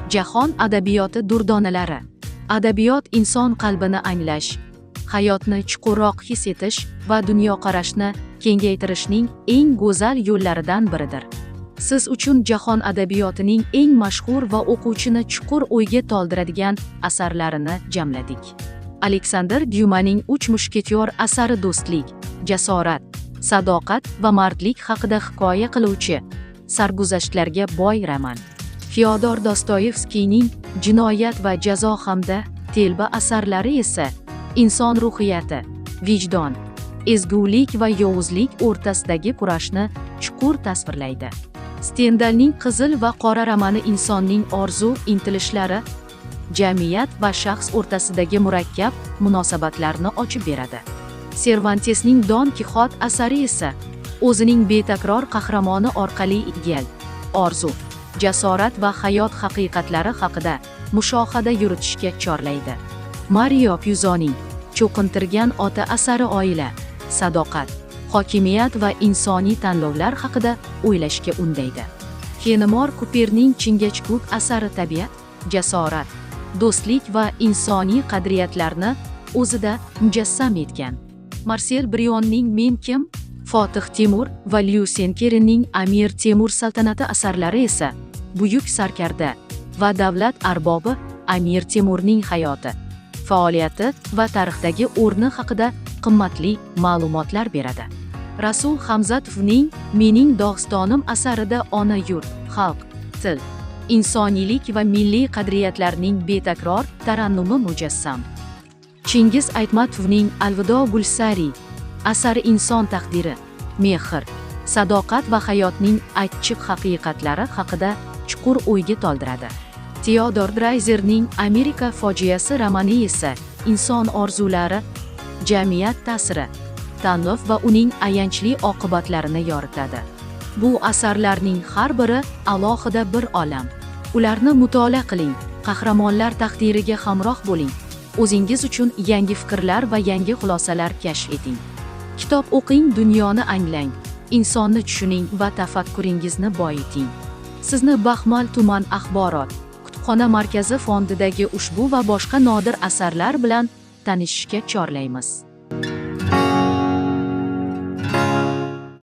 Jahon adabiyoti durdonalari. Adabiyot inson qalbini anglash, hayotni chuqurroq his etish va dunyoqarashni kengaytirishning eng go'zal yo'llaridan biridir. Siz uchun jahon adabiyotining eng mashhur va o'quvchini chuqur o'yga toldiradigan asarlarini jamladik. Aleksandr Dyumaning Uch mushketyor asari do'stlik, jasorat, sadoqat va mardlik haqida hikoya qiluvchi sarguzashtlarga boy roman. Fyodor Dostoyevskiyning Jinoyat va jazo hamda Telba asarlari esa inson ruhiyati, vijdon, ezgulik va yovuzlik o'rtasidagi kurashni chuqur tasvirlaydi. Stendalning Qizil va qora romani insonning orzu intilishlari, jamiyat va shaxs o'rtasidagi murakkab munosabatlarni ochib beradi. Servantesning Don Kixot asari esa o'zining betakror qahramoni orqali ideal, orzu, jasorat va hayot haqiqatlari haqida mushohada yuritishga chorlaydi. Mario Pyuzoning Cho'qintirgan ota asari oila, sadoqat, hokimiyat va insoniy tanlovlar haqida o'ylashga undaydi. Fenimor Kuperning Chingachkuk asari tabiat, jasorat, do'stlik va insoniy qadriyatlarni o'zida mujassam etgan. Marsel Brionning Men kim? Fotih Temur va Lyusen Kerinning Amir Temur saltanati asarlari esa buyuk sarkarda va davlat arbobi Amir Temurning hayoti, faoliyati va tarixdagi o'rni haqida qimmatli ma'lumotlar beradi. Rasul Hamzatovning Mening Dog'istonim asarida ona yurt, xalq, til, insoniylik va milliy qadriyatlarning betakror tarannumi mujassam. Chingiz Aytmatovning Alvido Gulsari asari inson taqdiri, mehr, sadoqat va hayotning achchiq haqiqatlari haqida chuqur o'yga toldiradi. Teodor Drayzerning Amerika fojiasi romani esa inson orzulari, jamiyat ta'siri, tanlov va uning ayanchli oqibatlarini yoritadi. Bu asarlarning har biri alohida bir olam. Ularni mutolaa qiling, qahramonlar taqdiriga hamroh bo'ling. O'zingiz uchun yangi fikrlar va yangi xulosalar kashf eting. Kitob o'qing, dunyoni anglang, insonni tushuning va tafakkuringizni boyiting. Sizni Baxmal tuman axborot kutubxona markazi fondidagi ushbu va boshqa nodir asarlar bilan tanishishga chorlaymiz.